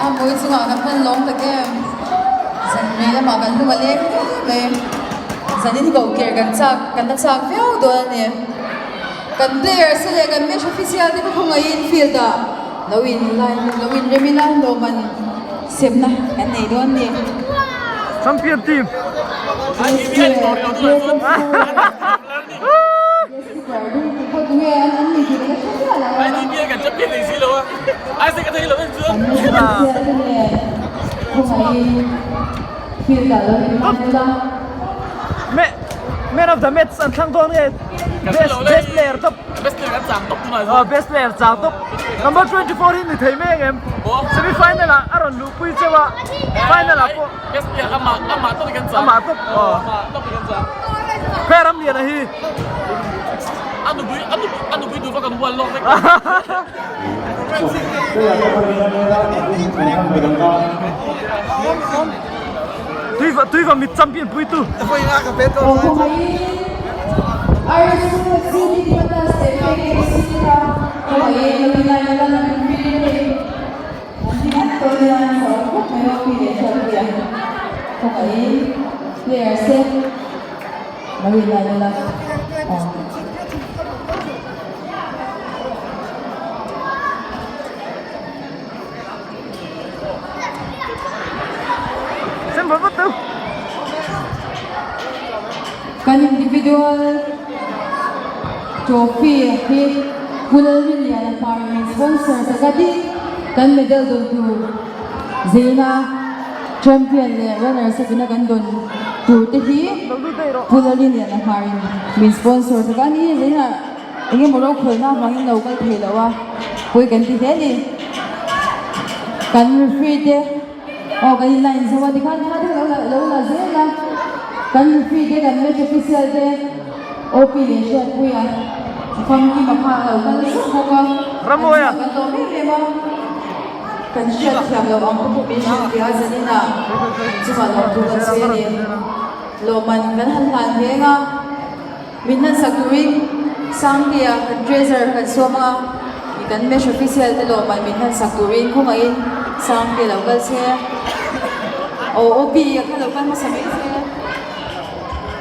A mawi chungah kan hman lawm tak em? Zan mei lamah kan hlum a leng hle mai. Zanin hi koh-ker kan chak, kan la chak viau dawn a ni. Kan players te leh kan match official te ka khawngaihin field ah lo in line lo in rem ila lawmman semna kan nei dawn a ni. Champion team. Man of the match an thlang dawn nge best best player top best player an chang top tunah chuan best player chang top number 24 hi ni thei mai ang em semi final ah a rawn luh pui cheu a final ah pawh best player amah amah top kan chang amah top amah top kan chang player ram lian a hi a nupui a nupui a nupui tur kan hual lawk vek Tuiva tuiva mit champion pui tu. Sem vat vat teu. Kan individual trophy hi Pu Lalrinliana Farming sponsor taka ding kan medal dawn tur Zeina champion leh runners up ina kan dawn tur te hi Pu Lalrinliana Hmarin min sponsor taka a ni. Zeina Eng emaw rokhawlna avangin lo kal thei lo a, pawi kan ti hle a ni. Kan referee te aw kan in line zo a tikhan thla deuh lo la lo la zel a, kan referee te kan match official te OP leh Hriatpuia famkim a kha a lo kal zauh bawk a, kan chungah kan lawm em em a. Kan hriat thiam loh ang pawh min hrilh tia zaninah chungah lawmthu kan sawi a ni. Lawmman kan han hlan veng a, min hlan sak turin Sangtea kan treasurer kan sawm a, kan match official te lawmman min hlan sak turin khawngaihin Sangtea lo kal che. Aw OP a kha lo kal hmasa mai che.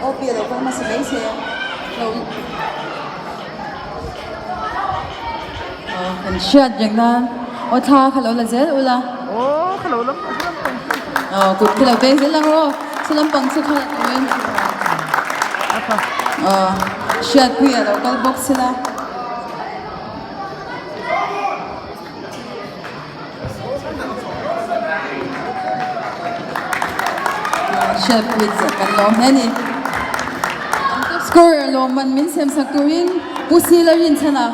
OP a lo kal hmasa mai che. Lo. Kan hriat reng nan aw thla kha lo la zel ula. Aw kha lo lam lampang chu. Aw kut khi lo beng zel ang rawh saw lampang chu kha lo en. Aw hriatpui a lo kal bawk sela. Hriatpui chiah kan lawm hle a ni. An top scorer lawmman min sem sak turin Pu Sila Rinchhana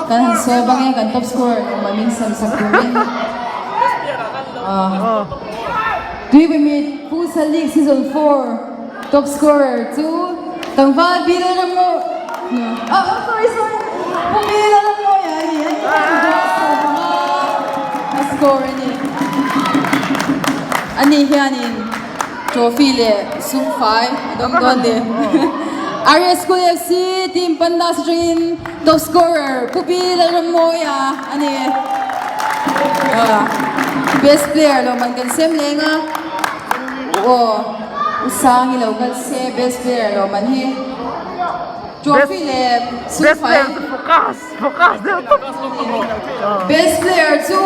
kan han sawi bang e kan top scorer lawmman min sem sak turin. Tuivamit Pu Salik season 4 top scorer chu tlangval Bill Ramro ah sorry sorry Pu Bill Ramroia a ni a a score a ni ani hianin trophy leh sum fai a dawng dawn ni Arya School FC team Pandas atangin top scorer Pu Bill Ramroia a ni best player lawmman kan sem leng a aw. U Sangi lo kal se best player lo man hi trophy leh sum Best fai. player chu focus focus deuh tawp. Best player chu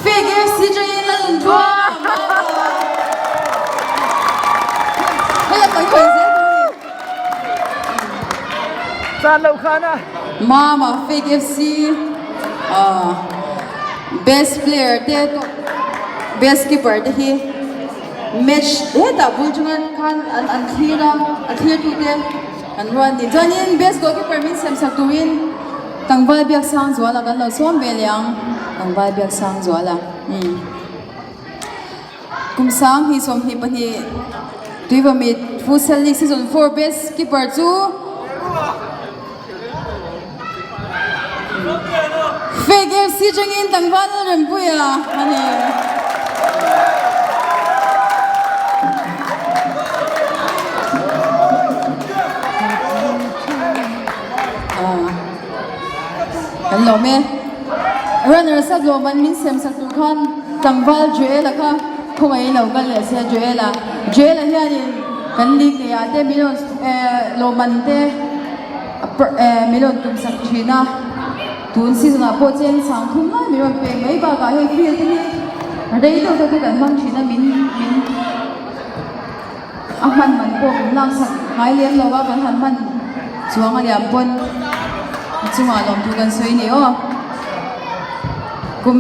Fake FC atangin a rawn thuam a. Hei a kan khawi zel tur a ni. Chan loh khan a. Mama Fake FC best player te best keeper te hi match hetah bul chunga khan an an thlir a a thlir tu te an ruat ni chuanin best goalkeeper min siam sak turin tlangval biak sang zuala kan lo sawm ve leh ang tlangval biak sang zuala umm kum sang hnih 22 tuivamit futsal league season 4 best keeper chu. Fake FC changin tlangval a rempui a a ni. Kan lawm e. Runners up lawm an min sem sak tur khan tlangval Joel-a kha khawngaih lo kal leh se Joel-a. Joel-a hianin kan league neih ah te min rawn lawmman te min rawn tum sak thin a. Tun season ah pawh chen sang thum lai min rawn pek mai bakah hei field te hi rei deuh deuh te kan hmang thin a min min A hman man pawh min laksak ngai lem lo a, kan han hman chuang a liam pawn a chungah lawmthu kan sawi ni aw. Kum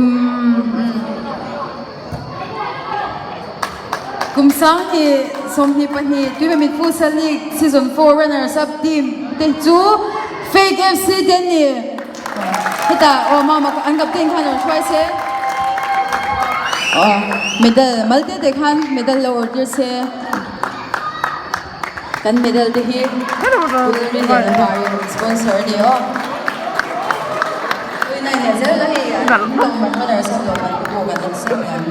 kum 20 22 Tuivamit Futsal League Season 4 Runners Up team te chu Fake FC te an ni. Hetah aw mama an captain khan rawn hruai se. Aw medal mal te te khan medal lo awrh tir se. Kan medal te hi Pulrin leh Varin sponsor a ni aw. Tuinai leh zel la hei an tawng man runners up lo man te pawh kan en sek ang.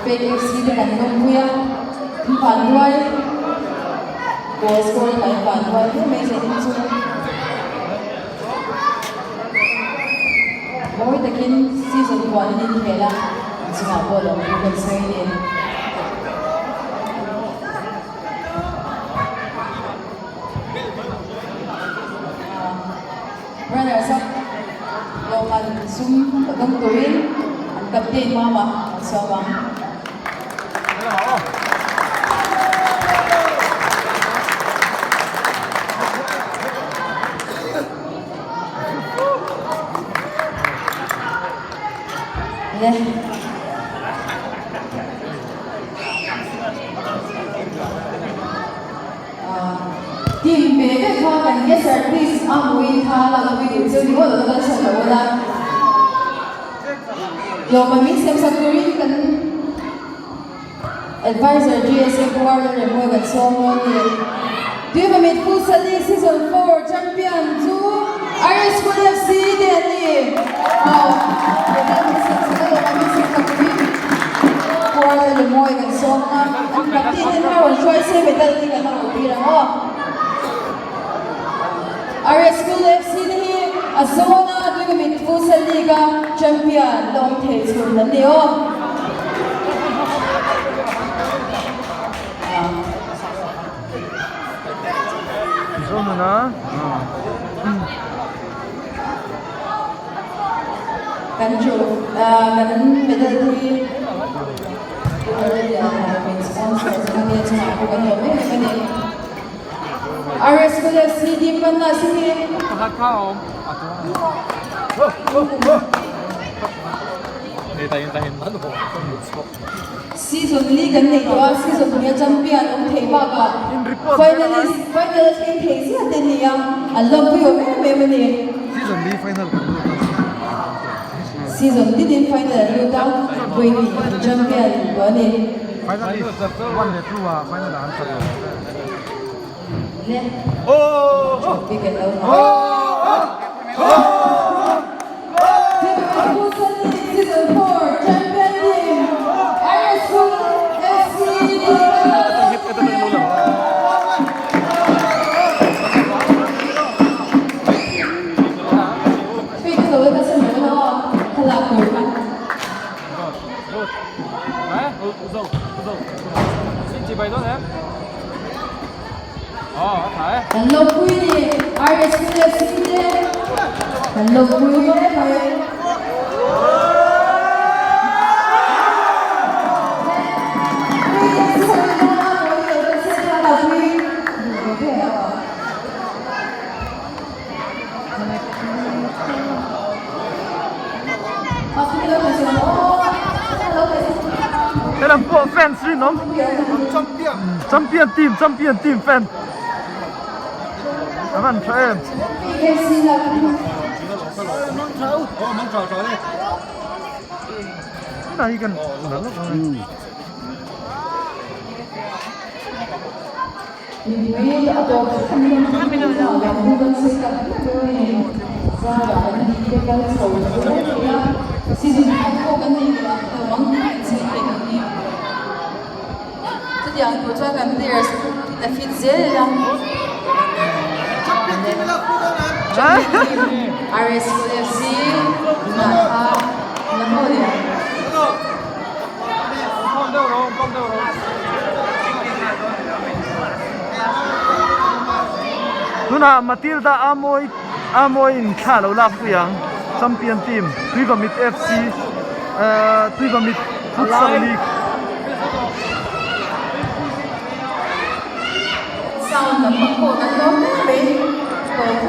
PFC te kan lawmpui a, an vanduai goal score lamah an vanduai hle mai zanin chu mawi takin season huan an inkhel a, an chungah pawh lawmpui kan sawi a ni. Runners up lawmman sum a dawng turin an captain Mama an sawm ang. Le. Team ve ve kha kan guest artist a hmuin kha lak pui duh chu ni aw lo kal chhan lo ula. Lawmman min siam sak turin kan Adviser GSA Pu Arnold Rembawi kan sawm dawn a ni. Tuivamit Futsal League Season 4 Champion chu Irish School FC te an ni. Aw, medal hi sem sak a lawm a, min sem sak turin Pu Arnold Rembawi kan sawm ang a, an party ten hma rawn hruai se medal hi kan la rawn tir ang aw. Irish School FC te hi a zawna Tuivamit Futsal League a champion la awm thei chhun an ni aw. Zonuna Kan chu kan medal hi min sponsor chungah chungah pawh kan lawm em em a ni. RS College hi dim kan lah si hi. Season li kan nei tawh a, season hnih a champion awm thei bakah finalist final a thleng thei ziah te nia, an lawmpui awm em em a ni. Season li final kan lut a. Season tinin final an lut a, vawi hnih champion tawh a ni. Finalist 1 leh 2 ah final ah an chat lo. Le. Trophy kan lo nghah. Season 4 champion team Irish School FC Pek ka lo ka sa mo na thlalak tur kha. Kan lawmpui ni RSPFC te kan lawmpui hle mai. Helam pawh fans rinawm champion team champion team fan a van tha em. Tunah hi kan la lawk ang e. Mipui a tawp Season khat pawh kan nei leh ang lo ang tih kan chhing thei lo ni. Chutiang tur chuan kan players la fit zel ila. Champion team RS School FC tunah kha la ho leh ang. Tunah Matilda Amoy Amoy in thla lo lak pui ang champion team Tuivamit FC eh Tuivamit Futsal League. Sound lam pang pawh kan lawm hle mai tawp.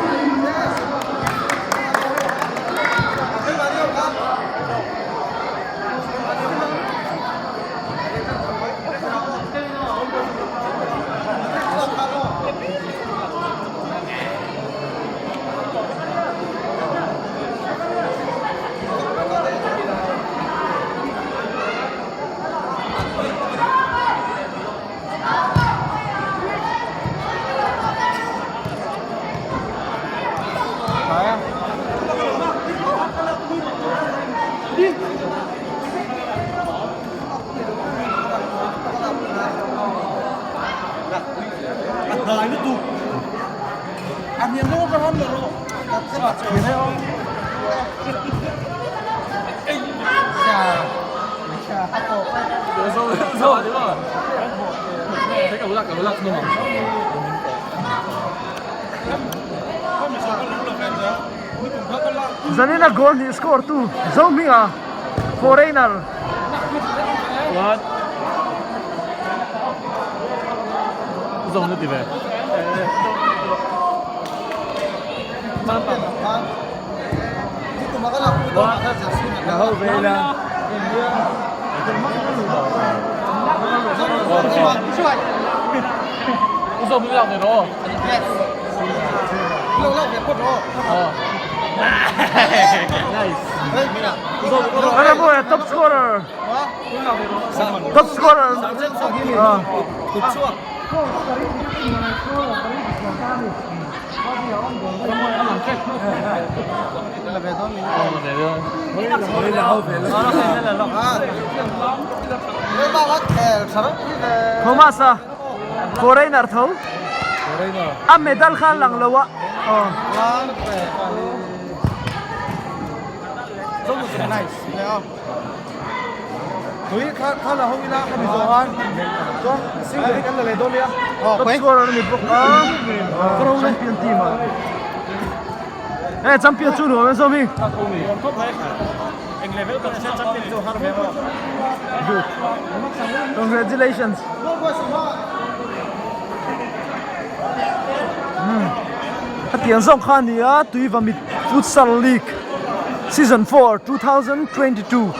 Zanina goal hnih score tu Zohminga foreigner. What? Zong na ti ve. Ano po, top scorer. Top scorer. Ah. Thomas a foreigner tho a medal kha a lang lo a aw. Top scorer a ni bawk a champion team ah eh champion chu nuam em zawm hi. Good. Congratulations. Hmm. Hetiang zawng kha a ni a Tuivamit Futsal League Season 4 2022.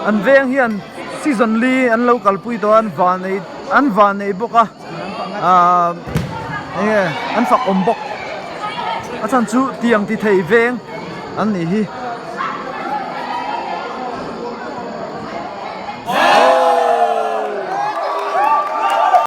An veng hian season li an lo kalpui tawh a an van ei an van ei bawk a. Ahh enge an fak awm bawk a chhan chu tiang ti thei veng an nih hi.